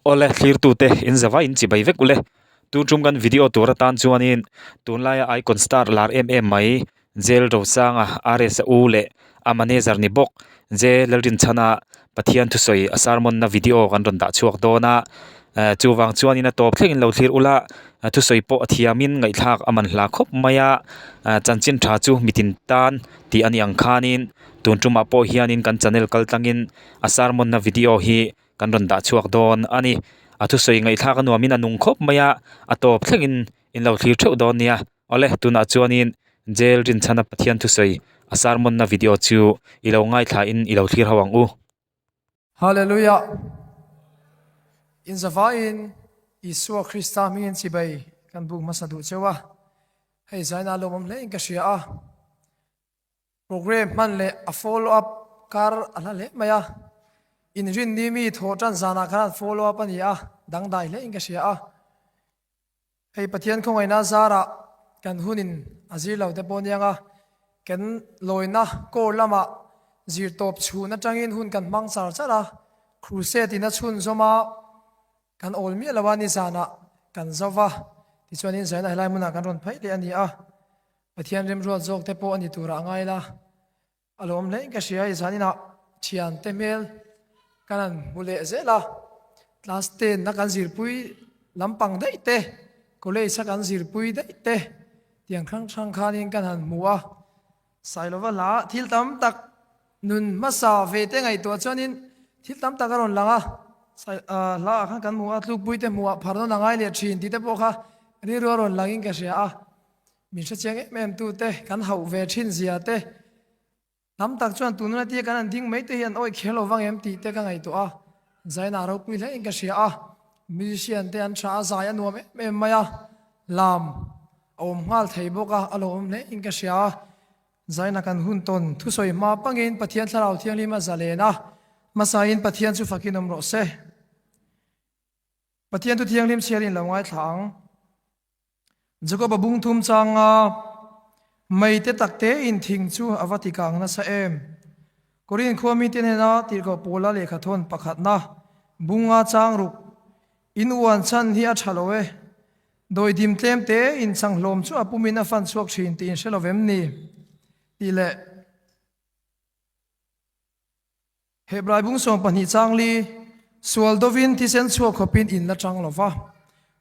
Awle thlirtute in zava in chibai vek ule. Tun tum kan video tur atan chuanin tunlaia icon star lar em em mai Jail Rosanga RS a u leh a manager ni bawk J Lalrinchhana Pathian thusawi a sermon na video kan rawn dah chhuak dawn a chuvang chuanin a tawp thlengin lo thlir ula thusawi pawh a thiamin ngaihthlak a man hla khawp mai a chanchin tha chu mitin tan tih a ni ang khanin tun tumah pawh hianin kan channel kal tlangin a sermon na video hi kan rawn dah chhuak dawn a ni. A thusawi ngaihthlak a nuamin a nung khawp mai a, a tawp thlengin in lo thlir theuh dawn nia. Awle, tunah chuanin Jail Rinchhana Pathian thusawi a sermon na video chu i lo ngaithla in i lo thlir ho ang u. Hallelujah! In zavaiin Isua Krista hmingin chibai kan buk hmasa duh cheu a, hei zaina lawmawm hle in ka hria a. Programme hman leh a follow up kar a hla hle mai a, inrinni mi thawh tan zanah khan an follow up a ni a, dangdai hle in ka hria a. Hei Pathian khawngaihna zarah kan hunin a zir lo te pawh aniang a, kan lawina core lamah zir tawp chhun atangin hun kan hmang char char a, crusade in a chhunzawm a, kan awl miah lo a nizanah kan zo va, tichuanin zaina helai hmunah kan rawn phaih leh a ni a. Pathian remruat zawk te pawh a ni turah a ngai la, a lawm hle in ka hria i zaninah thian te hmel kan han hmu leh zel a, class ten a kan zirpui lampang daih te, college a kan zirpui daih te tiang hrang hrang khanin kan han hmu a, Sailova hla thil tam tak nun hmasa ve te ngaihtuah chuanin thil tam tak a rawn lang a, hla ah khan kan hmu a, tlukpui te hmuh ah phar nawn a ngai leh thin tih te pawh kha rilru a rawn langin ka hria a. Min hre chiang em em tu te, kan hauh ve thin zia te, tam tak chuan tununa tia kan han ding mai te hi an awih kher lo vang em tih te ka ngaihtuah a, Zaina ropui hle in ka hria a, musician te an tha a, zai a nuam em em mai a, lam a awm nghal thei bawk a, a lawmawm hle in ka hria a, Zaina kan hun tawn thusawi hma pangin Pathian Thlarau Thianghlim a zalen a, hmasain Pathian chu fakin awm rawh se. Pathian thu thianghlim chhiarin lo ngaithla ang. Jakob-a bung thum changa meite takte in thing chu a va tikang nasa em? Korin khua mite hnena tirhkoh Paula lehkha thawn pakhatna bunga chang ruk in uan chhan hi a tha lo e. Dawidim tlem te in chang hlawm chu a pumin a fan chhuak thin tih in hre lo vem ni? Tih leh. Hebrai bung 12 chang li, Sual dovin thisen chhuak khawpin in la chang lo va.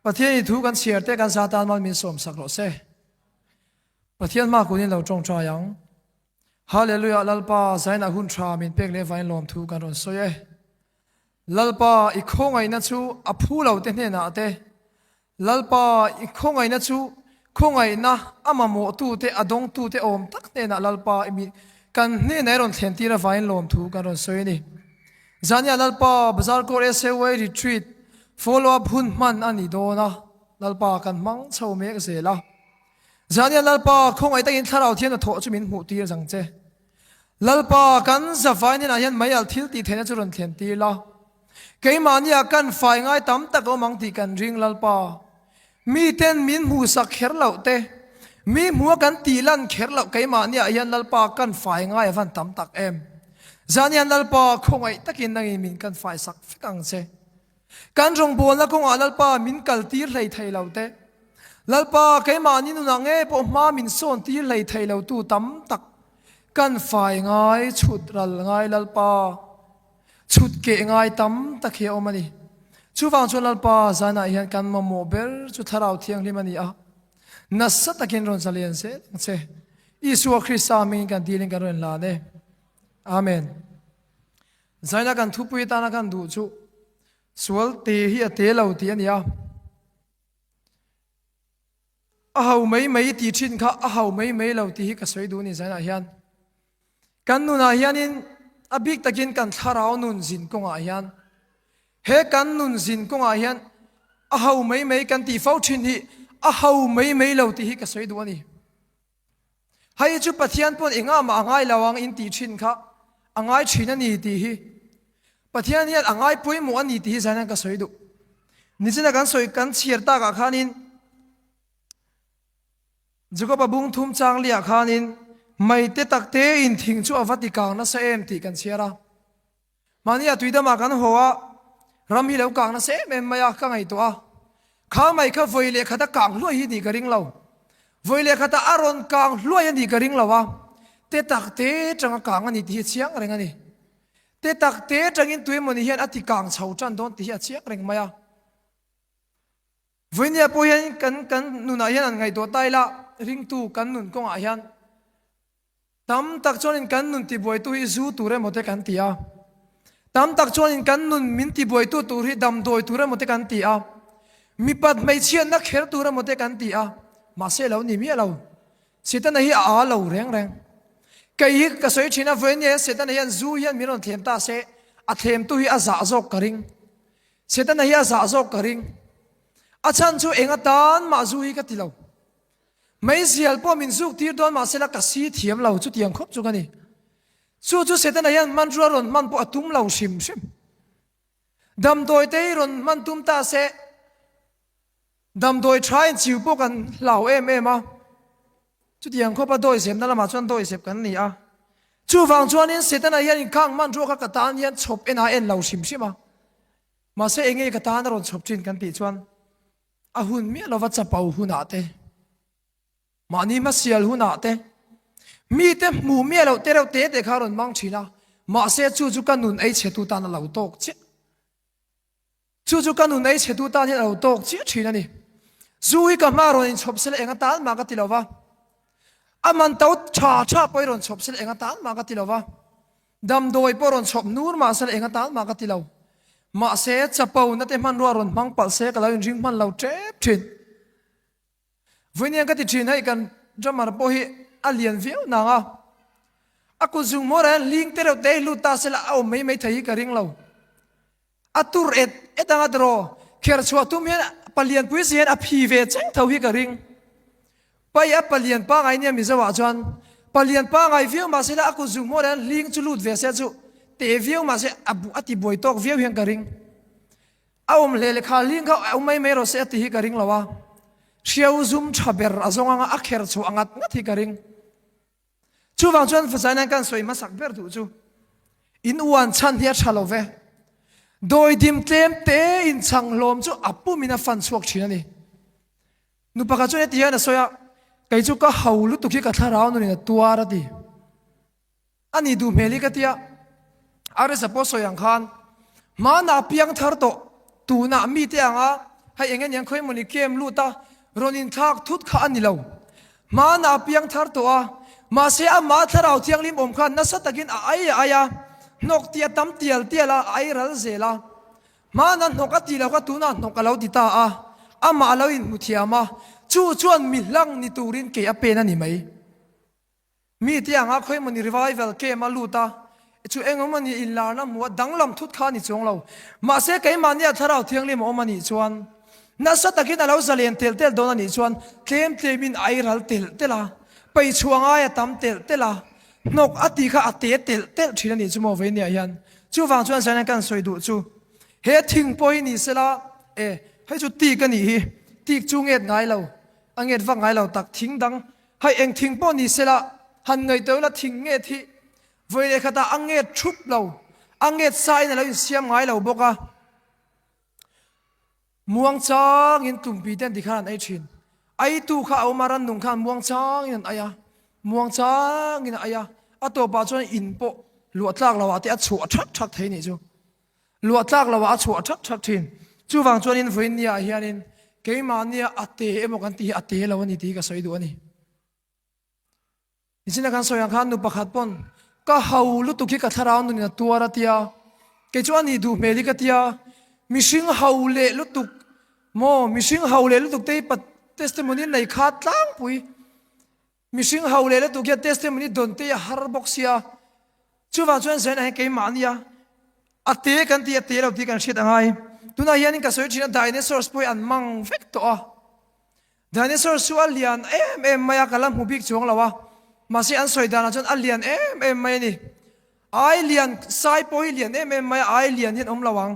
Pathian i thu kan chhiar te kan Satan mal min sawm sak rawh se. Pathian hma kunin lo tawngtai ang. Hallelujah Lalpa zainah hun tha min pek leh vain lawm thu kan rawn sawi e. Lalpa i khawngaihna chu a phu lo te hnenah te Lalpa i khawngaihna chu khawngaihna a mamawhtu te a dawngtu te awm tak hnenah Lalpa i mi kan hnenah i rawn thlen tir avangin lawmthu kan rawn sawi a ni. Zania Lalpa Bazar Court SAY Retreat follow up hun hman a ni dawn a, Lalpa kan hmang chho mek zel a. Zania Lalpa khawngaih takin Thlarau thian a thawh chu min hmuh tir zang che. Lalpa kan zavai hnenah hian mei alh thil tih theihna chu rawn thlen tir la. Keimahnia kan fai ngai tam tak awm ang tih kan ring Lalpa. Miten min hmuhsak kher loh te, mi hmuha kan tih lan kher loh keimahniah hian Lalpa kan fai ngai a van tam tak em. Zan hian Lalpa khawngaih takin nangin min kan faisak vek ang che. Kan rawngbawlna kawngah Lalpa min kal tir hlei thei lo te, Lalpa keimahni nunah nge pawh hma min sawn tir hlei thei lo tu tam tak kan fai ngai chhut ral ngai Lalpa. Chhut keh ngai tam tak hi a awm a ni. Chuvang chuan Lalpa zanah hian kan mamawh ber chu Thlarau Thianghlim a ni a. Nasa takin rawn zalian zel ang che. Isua Krista hmingin kan dilin kan rawn hlan e. Amen. Zaina kan thupui atana kan duh chu sual te hi a te lo tih a ni a. A ho mai mai tih thin kha a ho mai mai lo tih hi ka sawi duh a ni zainah hian. Kan nunah hianin a bik takin kan thlarau nun zin kawngah hian he kan nun zin kawngah hian a ho mai mai kan tih fo thin hi a ho mai mai lo tih hi ka sawi duh a ni. Hei chu Pathian pawn engah mah a ngai lo ang in tih thin kha a ngai thin a ni tih hi Pathian hian a ngai pawimawh a ni tih hi zan hian ka sawi duh. Nichina kan sawi kan chhiar takah khanin Jakob-a bung thum chang liah khanin meite takte in thing chu a va ti kang nasa em tih kan chhiar a. Mahnia tuidamah kan haw a, Ram hi lo kang nasa em em mai a, ka ngaihtuah a. Kha mai kha vawi leh khata kang hluai hi nih ka ring lo. Vawi leh khata a rawn kang hluai a nih ka ring lo a. Te tak te tanga kang a ni tih hi a chiang reng a ni. Te tak te tangin tuemawni hian a ti kang chho tan dawn tih hi a chiang reng mai a. Vawinia pawh hian kan kan nunah hian an ngaihtuah ta ila, ringtu kan nun kawngah hian tam tak chuanin kan nun tibuaitu hi zu tur emaw te kan ti a. Tam tak chuanin kan nun min tibuaitu tur hi damdawi tur emaw te kan ti a. Mipat hmeichhiatna kher tur emaw te kan ti a. Mahse lo ni miah lo. Setana hi a aa lo reng reng. Kei hi ka sawi thin a, vawinia hian Setana hian zu hian min rawn thlem ta se, a thlemtu hi a zah zawk ka ring. Setana hi a zah zawk ka ring. A chhan chu eng atan mah zu hi ka ti lo. Meizial pawh min zuk tir dawn mahsela ka si thiam lo chutiang khawp chu ka ni. Chu chu Setana hian hmanrua rawn hman pawh a tum lo hrim hrim. Damdawi te hi rawn hman tum ta se Damdawi tha in chiu pawh kan hlau em em a, chutiang khawpa dawi zepna lamah chuan dawi zep kan ni a. Chuvang chuanin Setana hian inkhang hmanrua kha ka tan hian chhawp en a en lo hrim hrim a. Mahse enge ka tan a rawn chhawp thin kan tih chuan a hun miah lova chapo hunah te, mahni hmasial hunah te, mite hmuh miah loh te reuh te te kha a rawn hmang thin a, mahse chu chu ka nun ei chhetu tan a lo tawk chiah. Chu chu ka nun ei chhetu tan hian a lo tawk chiah thin a ni. Zu hi ka hma rawn inchhawp sela eng atan mah ka ti lo va. A man to tha tha pawh hi rawn chhawp sela eng atan mah ka ti lo va. Damdawi pawh rawn chhawp nur mah sela eng atan mah ka ti lo. Mahse, chapo na te hmanrua rawn hmang palh se ka lo inring hman lo tep thin. Vawiin ka ti thin hei kan drummer pawh hi a lian viau nang a, a kut zung hmawr ah hian hling te reuh te hi lut ta sela a awm mai mai thei hi ka ring lo. A tur et et anga tiraw kher chhuah tum hian palian pui si hian a phi ve cheng tho hi ka ring. Pai a palian pangai nia Mizo ah chuan palian pangai viau mah sela a kut zung hmawr ah hian hling chu lut ve se chu te viau mah se a ti buai tawk viau hian ka ring. A awm hle leh kha hling kha a awm mai mai rawh se a ti hi ka ring lo a, hriau zum tha ber a zawng anga a kher chhuah ngat ngat hi ka ring. Chuvang chuan Fazain hian kan sawi hmasak ber duh chu in uan chhan hi a tha lo ve. Dawidim tlem te in chhang hlawm chu a pumin a fan chhuak thin a ni. Nu pakhat chuan heti hian a sawi a, kei chu ka ho lutuk hi ka thlarau nunin a tuar a ti. A ni duh hmel hi ka tia, Arisa pawh sawi ang khan hmanah piang thar tawh tunah mite anga hei eng aniang khawi mawni kem lut a rawn inthlak thut kha a ni lo. Hmanah piang thar tawh a, mahse amah thlarau thianghlim awm khan nasa takin a ai a ai a, hnawk tih a tam tial tial a, a ai ral zel a. Hmanah hnawk a tih lo kha tunah hnawk a lo ti ta a, amah a lo inhmu thiam a, chu chuan mi hlang ni turin kei a pen a ni mai. Mi te anga khawi mawni revival camp a lut a, chu eng awm ani inlarna hmu a danglam thut kha a ni chuang lo. Mahse keimahnia Thlarau Thianghlim a awm a nih chuan nasa takin a lo zalen telh telh dawn a nih chuan tlem tlemin a ei ral telh telh a, peichhuah ngai a tam telh telh a, hnawk a tih kha a te telh telh thin a nih chu maw veinia hian. Chuvang chuan Zaina kan sawi duh chu he thing pawh hi ni sela e hei chu tik a nih hi, tik chu nget ngai lo, a nget vak ngai lo tak thing dang Hei eng thing pawh ni sela, han ngaihtuah ila thing nget hi vawi leh khatah a nget thup lo, a nget sa in a lo insiam ngai lo bawk a. Muang changin tumpi te an ti khan an ei thin. Eitu kha a awm a, rannung khan muang changin an ei a, muang changin a ei a, a tawpah chuan in pawh luah tlak lo ah te a chhuah thak thak thei nih chu. Luah tlak lo ah a chhuah thak thak thin. Chuvang chuanin vawiin nia hianin keimahnia a te emaw kan tih hi a te lo a ni tih hi ka sawi duh a ni. Nichina kan sawi ang khan nu pakhat pawn ka ho lutuk hi ka thlarau nunin a tuar a tia, kei chu a nih duh hmel hi ka tia, mihring ho leh lutuk maw, mihring ho leh lutuk te hi testimony nei kha tlangpui. Mihring ho leh lutuk hian testimony dawn te hi a har bawk sia, chuvang chuan Zaina hian keimah ania a te kan tih a te lo tih kan hriat angai. Tunah hianin ka sawi thin a dinosaurs pawh hi an mang vek tawh a, dinosaurs chu a lian em em mai a, ka la hmu bik chuang lo a, mahse an sawi danah chuan a lian em em mai a ni. Ai lian sai pawh hi lian em em mai a, ai lian hian awm lo ang.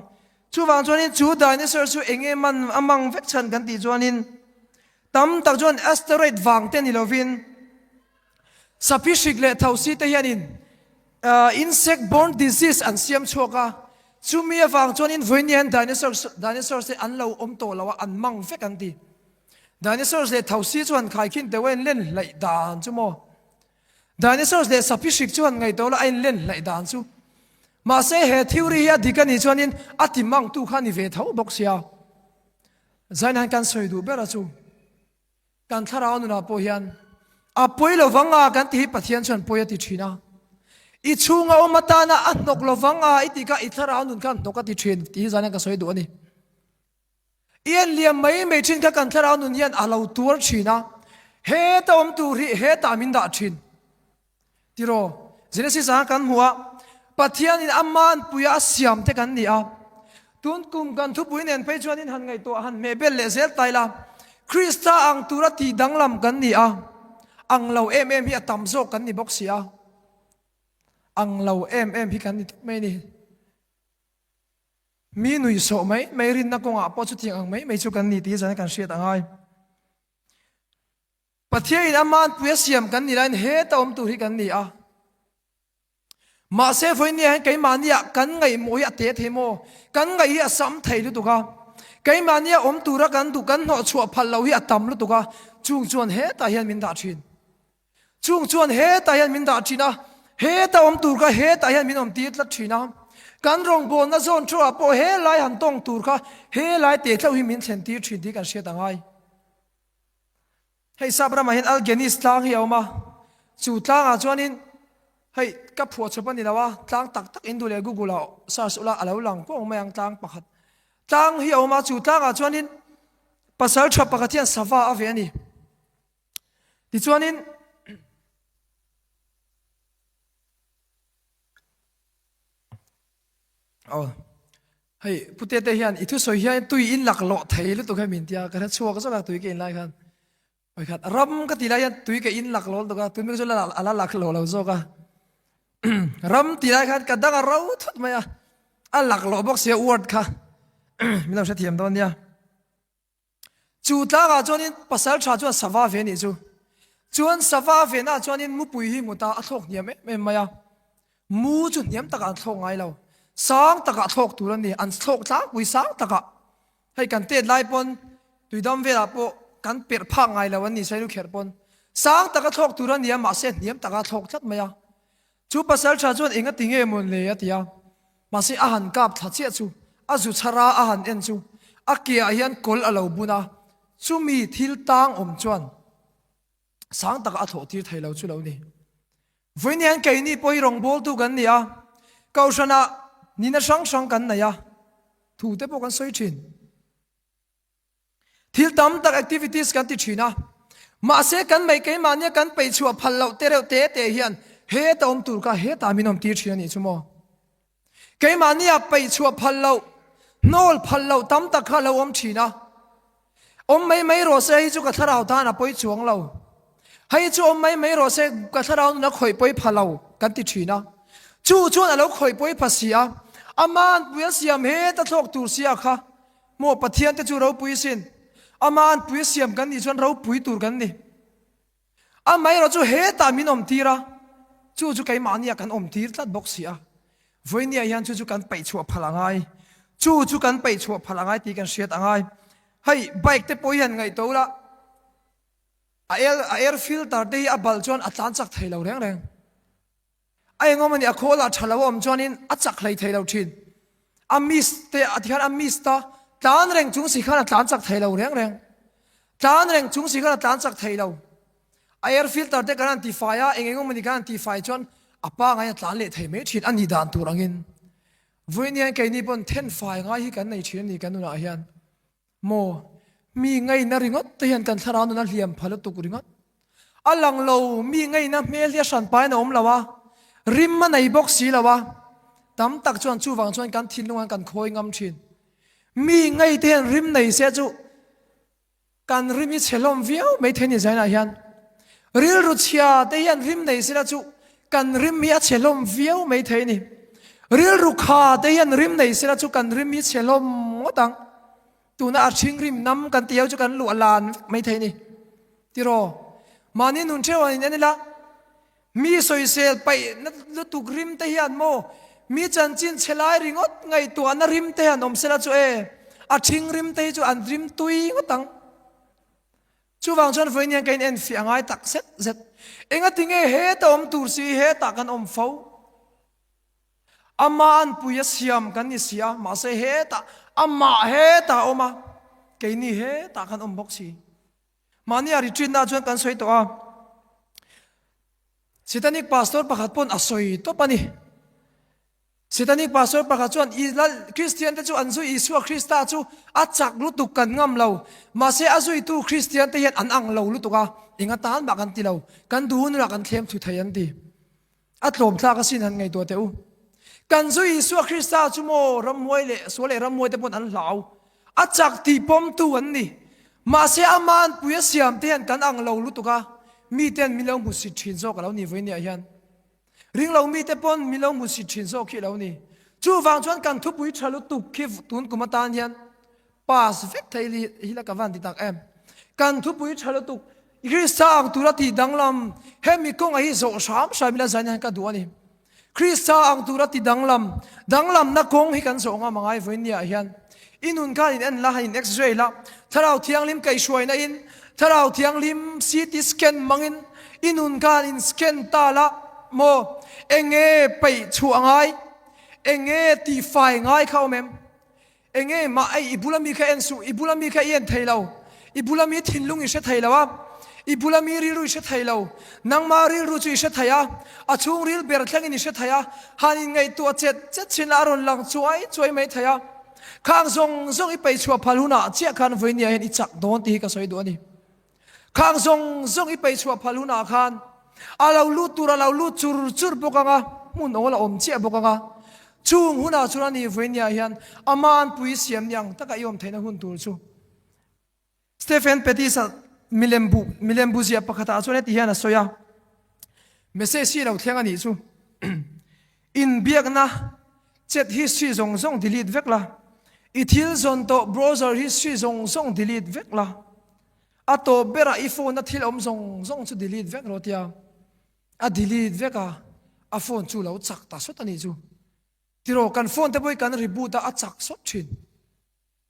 Chuvang chuanin chu dinosaur chu eng nge man a mang vek chhan kan tih chuanin Tam tak chuan asteroid vang te ni lovin saphi hrik leh thosi te hianin insect borne disease an siam chhuak a. Chumi avang chuanin vawiin hian dinosaurs dinosaurs te an lo awm tawh lo a, an mang vek an ti. Dinosaurs leh thosi chuan khaikhin deuh a inlen hlaih dan chu maw? Dinosaurs leh sapi hrik chuan ngaihtuah la a inlen hlaih dan chu. Mahse he theory hi a dik a nih chuanin a ti mangtu kha a ni ve tho bawk sia. Zain han kan sawi duh ber a chu. Kan thlarau nunah pawh hian a pawi lo vang a kan ti hi Pathian chuan pawi a ti thin a. I chhunga awm atana a hnawk lo vang a i tih kha i thlarau nun khan hnawk a ti thin tih hi zan hian ka sawi duh a ni. I en liam mai mai thin kha kan thlarau nun hian a lo tuar thin a, heta awm tur hi hetah min dah thin. Tiraw, Genesis ah kan hmu a, Pathianin ama anpuia a siam te kan ni a. Tun kum kan thupui nen phei chuanin han ngaihtuah han hmeh bel leh zel ta ila, Krista ang tura tih danglam kan ni a, ang lo em em hi a tam zawk kan ni bawk si a. Ang lo em em hi kan ni tawp mai a ni. Mi nuihsawh mai mai rinna kawngah pawh chutiang ang mai mai chu kan ni tih hi zan kan hriat a ngai. Pathianin a manpui a siam kan ni laiin heta awm tur hi kan ni a. Mahse vawinia hian keimahnia kan ngaihmawh hi a te thei maw? Kan ngaih hi a sam thei lutuk a. Keimahnia awm tura kan duh kan hnawhchhuah phal lo hi a tam lutuk a, chung chuan hetah hian min dah thin. Chung chuan hetah hian min dah thin a, heta awm tur kha hetah hian min awm tir tlat thin a. Kan rawngbawlna zawn thuah pawh helai han tawng tur kha helai te tleuh hi min thlen tir thin tih kan hriat a ngai. Hei sap ramah hian Algenis tlang hi a awm a, chu tlangah chuanin hei ka phuahchawp a ni lo a, tlang tak tak in duh leh Google ah search ula a lo lang kuang mai ang tlang pakhat. Tlang hi a awm a, chu tlangah chuanin pasal tha pakhat hian sava a ve a ni. Tichuanin Aw hei pute te hian i thusawi hian tui in lak lawh thei lutuk hei min tia ka hre chhuak zawk a tui ka in lai khan vawikhat ram ka ti lai hian tui ka in lak lawh lutuk a tui chu a la lak lawh lo zawk a ram ti lai khan ka dang a ro thut mai a a lak lawh bawk sia word kha min lo hrethiam dawn nia. Chu tlangah chuanin pasal tha chuan sava ve nih chu. Chuan sava venah chuanin mupui hi hmu ta a thlawk hniam em em mai a. Mu chu hniam takah an thlawk ngai lo. Sang takah thlawk tur a ni. An thlawk tlangpui sang takah. Hei kan tet lai pawn tuidam velah pawh kan perh phak ngai lo an ni Sailu kherh pawn. Sang taka thlawk tur a ni a mahse hniam takah a thlawk tlat mai a. Chu pasal tha chuan eng a ti nge mawn le a ti a, mahse a han kap thla chiah chu a zu chhar a, a han en chu a keah hian kawl a lo bun a, chumi thil tang awm chuan sang takah a thlawh tir thei lo chu lo ni. Vawiin hian keini pawh hi rawngbawltu kan ni a, Kohhranah nihna hrang hrang kan nei a, thu te pawh kan sawi thin. Thil tam tak activities kan ti thin a, mahse kan mei keimahnia kan peih chhuah phal loh te reuh te te hian heta awm tur kha hetah min awm tir thin a nih chu maw? Keimahnia peih chhuah phal loh, hnawl phal loh tam tak kha a lo awm thin a. Awm mai mai rawh se hei chu ka thlarau tan a pawi chuang lo. Hei chu awm mai mai rawh se ka thlarau nun a khawih pawi pha lo kan ti thin a. Chu chuan a lo khawih pawi pha si a, aman pui a siam heta thlawk tur sia kha Maw Pathian te chu ropui sin. Ama an pui siam kan nih chuan ropui tur kan ni. Amaherawh chu hetah min awm tir a, chu chu keimahnia kan awm tir tlat bawk si a. Vawinia hian chu chu kan peih chhuah phal a ngai. Chu chu kan peih chhuah phal a ngai tih kan hriat a ngai. Hei bike te pawh hian ngaihtuah ula, a air a air filter te hi a bal chuan a tlan chak thei lo reng reng. A engawm a nih, a khawl ah tha lo a awm chuanin a chak hlei thei lo thin. A miss te a tikhan a miss ta, tlan reng chung si khan a tlan chak thei lo reng reng. Tlan reng chung si khan a tlan chak thei lo. A air filter te kan han tifai a, eng engawm a nih kan han tifai chuan a pangai a tlan leh thei mai thin a nih dan tur angin. Vawiin hian keini pawn thenfai ngai hi kan nei thin a ni kan nunah hian. Maw? Mi ngaihna ringawt te hian kan thlarau nun a hliam pha lutuk ringawt. A lang lo, mi ngaihna hmel hi a hran pain a awm lo a, rim a nei bawk si lo a. Tam tak chuan chuvang chuan kan thinlung an kan khawi ngam thin. Mi ngaih te hian rim nei se chu kan rim hi chhe hlawm viau mai thei ni zainah hian. Rilru chhia te hian rim nei sela chu kan rim hi a chhe hlawm viau mai thei ni. Rilru kha te hian rim nei sela chu kan rim hi chhe hlawm ngawt ang. Tuna a hring rim nam kan tih ho chu kan luah lan vek mai thei ni. Tiraw? Mahni nun theuh an in en ila, mi sawisel paih na lutuk rim te hian maw? Mi chanchin chhe lai ringawt ngaihtuahna rim te han awm sela chu e, a ṭhing rim te hi chu an rim tui ngawt ang. Chuvang chuan vawiin hian ka in enfiah ngai tak zet zet. Engatinge heta awm tur si hi hetah kan awm fo? Ama anpui a siam kan ni si a, mahse hetah amah hetah a awm a, keini hetah kan awm bawk si. Mahni a retreat na chuan kan sawi tawh a, Satanic pastor pakhat pawn a sawi tawp a ni. Satanic pastor pakhat chuan i lal Kristian te chu an zui Isua Krista chu a chak lutuk kan ngam lo, mahse a zuitu Kristian te hian an ang lo lutuk a, eng atan mah kan ti lo, kan duh hunah kan thlem thu thei an ti. A tlawm thlak asin han ngaihtuah teh u. Kan zu Isua Krista chu maw ramhuai leh sual leh ramhuai te pawn an hlau. A chak tih pawmtu an ni. Mahse ama anpui a siam te hian kan ang lo lutuk a, mi ten min lo hmusit thin zawk a lo ni vawinia hian. Ring lo mi te pawn min lo hmusit thin zawk khi a lo ni. Chuvang chuan kan thupui tha lutuk khi tun kum atan hian Pass vek thei li hi la ka van ti tak em. Kan thupui tha lutuk Krista ang tura tih danglam hemi kawnga hi zawh hram hram ila zain hian ka duh a ni. Krista ang tura ti danglam danglamna kawng hi kan zawh ngam angai vawiin ni ah hian i nun khan in en la han in x-ray la Thlarau Thianghlim kaihhruaina in Thlarau Thianghlim CT scan hmangin i nun khan in scan ta la maw enge peih chhuah ngai enge tihfai ngai kha awm em? Enge mah ei i bula mi kha en suh, i bula mi kha i en thei lo, i bula mi thinlung i hre thei lo a, i bula mi rilru i hre thei lo, nangma rilru chu i hre thei a, a chhungril ber thlengin i hre thei a, han inngaihtuah chet chet chin la a rawn lang chuai chuai mai thei a. Khang zawng zawng i peichhuah phal hunah chiah khan vawinia hian i chak dawn tih hi ka sawi duh a ni. Khang zawng zawng i peichhuah phal hunah khan a lo lut tur a lo lut chur chur bawk ang a, hmun awl a awm chiah bawk ang a. Chung hunah chuan a ni vawinia hian ama anpui siam ni ang taka i awm theihna hun tur chu. Stephen Pettis-a milem bu milem bu ziah pakhatah chuan heti hian a sawi a, Message hi lo thleng a nih chu. Inbiakna chat history zawng zawng delete vek la, i thil zawn tawh browser history zawng zawng delete vek la, a tawp berah i phone a thil awm zawng zawng chu delete vek rawh tia a delete vek a, a phone chu lo chak ta sawt a nih chu. Tiraw kan phone te pawh hi kan reboot a, a chak sawt thin.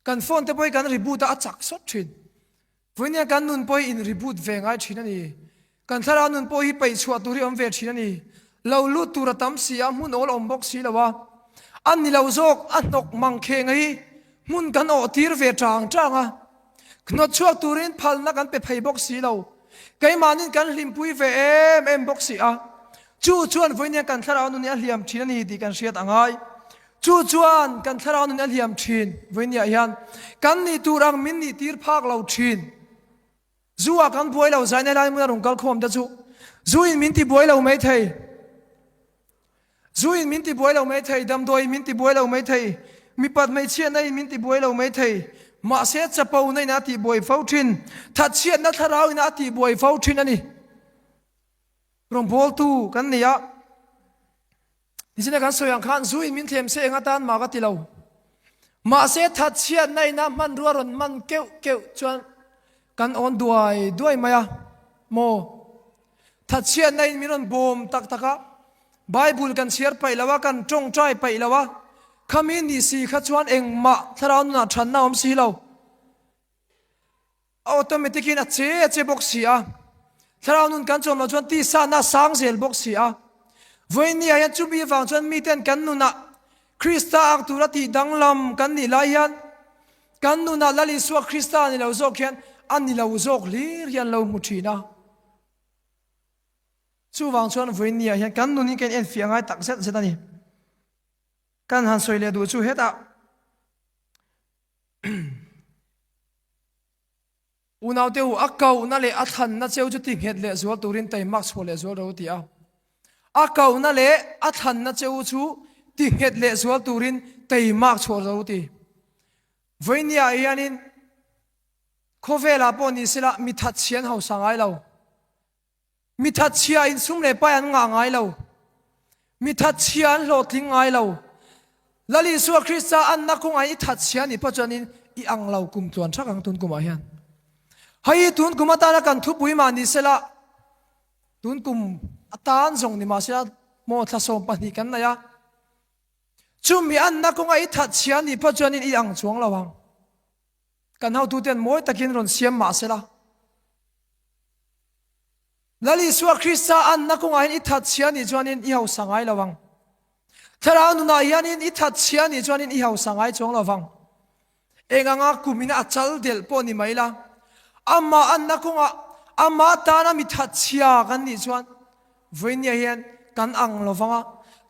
Kan phone te pawh hi kan reboot a, a chak sawt thin. Vawinia kan nun pawh hi in reboot ve ngai thin a ni. Kan thlarau nun pawh hi peih chhuah tur hi awm ve thin a ni. Lo lut tur a tam si a, hmun awl a awm bawk si lo a. A ni lo zawk, a hnawk mang khenga hi hmun kan awh tir ve tang tang a. Hnawt chhuak turin phalna kan pe phei bawk si lo. Keimahnin kan hlimpui ve em em bawk si a. Chu chuan vawinia kan thlarau nun hi a hliam thin a ni tih kan hriat a ngai. Chu chuan kan thlarau nun a hliam thin vawinia hian kan nih tur ang min nih tir phak lo thin. Zu ah kan buai lo zaina lai hmun a rawn kal khawm te chu zu in min ti buai lo mai thei. Zu in min ti buai lo mai thei, damdawi in min ti buai lo mai thei, mipat hmeichhiatna in min ti buai lo mai thei. Mahse chapo na in a tih buai fo thin, thatchhiatna thlarau in a tih buai fo thin a ni. Rawngbawltu kan nei a. Nichina kan sawi ang khan zu in min thlem se eng atan mah ka ti lo. Mahse thatchhiatna ina hmanrua rawn hman keuh keuh chuan kan awn duai duai mai a maw? Thatchhiatna in min rawn bawm tak tak a, Bible kan chhiar paih lo a, kan tawngtai paih lo a, khami ni si kha chuan engmah thlarau nunah thanna a awm si lo. A automatic in a che a che bawk si a, thlarau nun kan chawm loh chuan tisa na a sang zel bawk si a. Vawiin ah hian chumi avang chuan miten kan nunah Krista ang tura tih danglam kan nih lai hian kan nunah Lal Isua Krista ni lo zawk hian a ni lo zawk hlir hi an lo hmu thin a. Chuvang chuan vawiin ah hian kan nun hi kan enfiah ngai tak zet zet a ni. Kan han sawi leh duh chu hetah Unaute u, a kohna leh a thlanna cheu chu ti nghet leh zual turin taimak chhuah leh zual ro ti a. A kohna leh a thlanna cheu chu ti nghet leh zual turin taimak chhuah ro ti. Vawinia hianin khawvelah pawh ni sela mi thatchhian hausa ngai lo. Mi thatchhia in sum leh pai an ngah ngai lo. Mi thatchhia an hlawhtling ngai lo. Lal Isua Krista anna kawngah i thatchhia nih pawh chuanin i ang lo kum tluan thak ang tun kumah hian. Hei tun kum atana kan thupui mah ni sela, tun kum atan zawng ni mah sela maw thla 12 kan nei a. Chumi anna kawnga i that chhia nih phawt chuanin i ang chuang lo ang. Kan hotuten mawi takin rawn siam mah sela. Lal Isua Krista anna kawngah hian i that chhia nih chuanin i hausa ngai lo ang. Thlarau nunah hianin i that chhia nih chuanin i hausa ngai chuang lo vang. Eng anga kumin a chal delh pawh ni mai la, amah anna kawngah amah tana mi that chhia kan nih chuan vawinia hian kan ang lo vang a,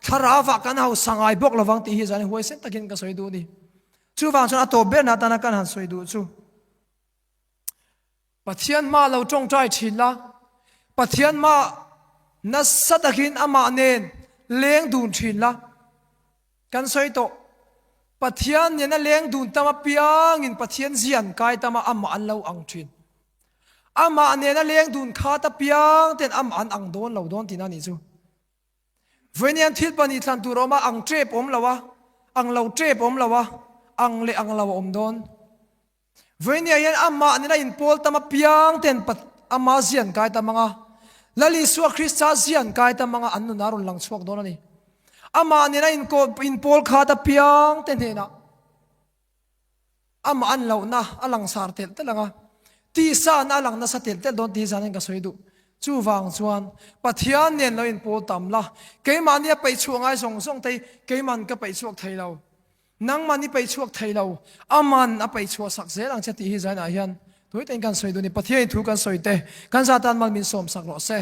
thlarauah kan hausa ngai bawk lo vang tih hi zan huaisen takin ka sawi duh a ni. Chuvang chuan a tawp berna atana kan han sawi duh chu Pathian hma lo tawngtai thin la, Pathian hma nasa takin amah nen leng dun thin la. Kan sawi tawh, Pathian nena leng dun tam apiangin Pathian zian kai tam a amah an lo ang thin. Amah nena leng dun khat apiang ten amah an ang dawn lo dawn tihna a nih chu. Vawiin thil pahnih thlan tur a awm a, ang tep awm lo a, ang lo tep awm lo a, ang leh ang lo a awm dawn. Vawiin hian amah nena inpawl tam apiang ten ama zian kai tam ang a, Lal Isua Krista zian kai tam ang a, an nunah a rawn lang chhuak dawn a ni. Amah nena inpawl khat apiang te hnenah amah an lohna a langsar telh telh ang a, tihsana a lang nasa telh telh dawn tih hi zanin ka sawi duh. Chuvang chuan Pathian nen lo inpawl tam la, keimahni a peih chhuah ngai zawng zawng te hi keiman ka peih chhuak thei lo. Nangman i peih chhuak thei lo, aman a peih chhuah sak zel ang che tih hi zainah hian tui tein kan sawi duh a ni. Pathian i thu kan sawi te, kan zatan mal min sawm sak rawh se.